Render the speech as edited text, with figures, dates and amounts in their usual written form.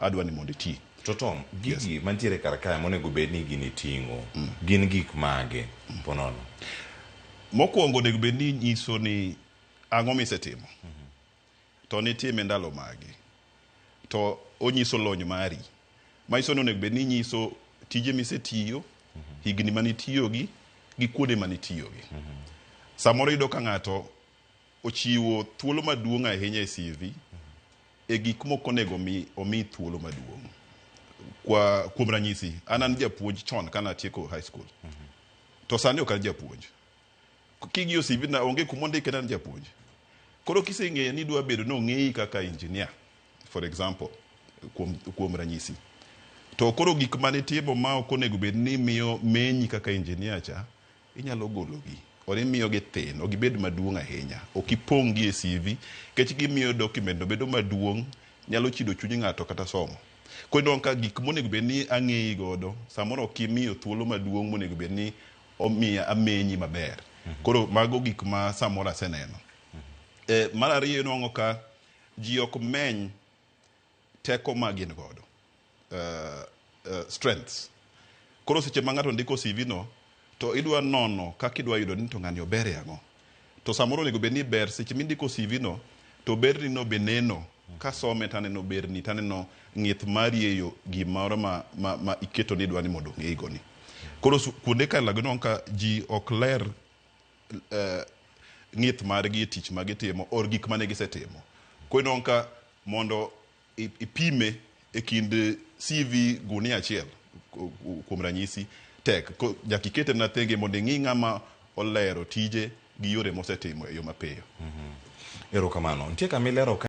adwa ni mondo iti. To Tom, gigi mantiere kar kae monego bed ni gini ting'o gin gik mage ponono? Mokwongo onego bed ni nyiso ni ang'o misetimo. To nitime ndalo mage. To onyiso lony mari. Manyiso ni onego bed ni inyiso tije misetiyo, higni manitiyogi, gi kuonde manitiyogi. Samoro iyudo ka ng'ato ochiwo thuolo maduong' ahinya e CV e gik mok onego omi thuolo maduong'. Kwa, kuom ranyisi, an an japuonj chon kane atieko high school. To sani ok an japuonj. King'iyo CV na onge kuma ondike ni an japuonj. Koro kiseng'eyo ni idwa bedo ni ong'eyi kaka engineer, for example, kuom ranyisi. To koro gik mane itimo ma ok onego bed ni miyo menyi kaka engineer cha, inyalo gologi. Or imiyogi thin, ok gibed maduong' ahinya. Ok ipong' gi e CV, nikech gimiyo document no bedo maduong', nyalo chido chuny ng'ato kata somo. Koro inwang'o ka gik monego bed ni ang'eyi godo, samoro ok imiyo thuolo maduong' monego bed ni omiya amenyi maber. Koro mago gik ma samoro aseneno. Mar ariyo inwang'o ka ji ok meny teko ma gin godo. Strengths. Koro seche ma ng'ato ndiko CV no, to idwa nono kaka idwa yudo ni to ng'ani ober e ang'o. To samoro onego bed ni ber seche mindiko CV no, to berni no be neno. Kasome taneno berni, taneno ng'ith mari e yo gimoro ma iketo ni idwa ni mondo ong'eyigo ni. Koro kuonde kalago inwang'o ka ji ok ler ng'ith margi e tich ma gitimo or gik mane gisetimo. Koro inwang'o ka mondo ipime e kind CV gunia achiel kuom ranyisi tek. Nyaka ikete mana thenge mondo ing'i ng'ama olero tije gi yore mosetimo e yo mapiyo. Erokamano. Nitie kama ilero ka.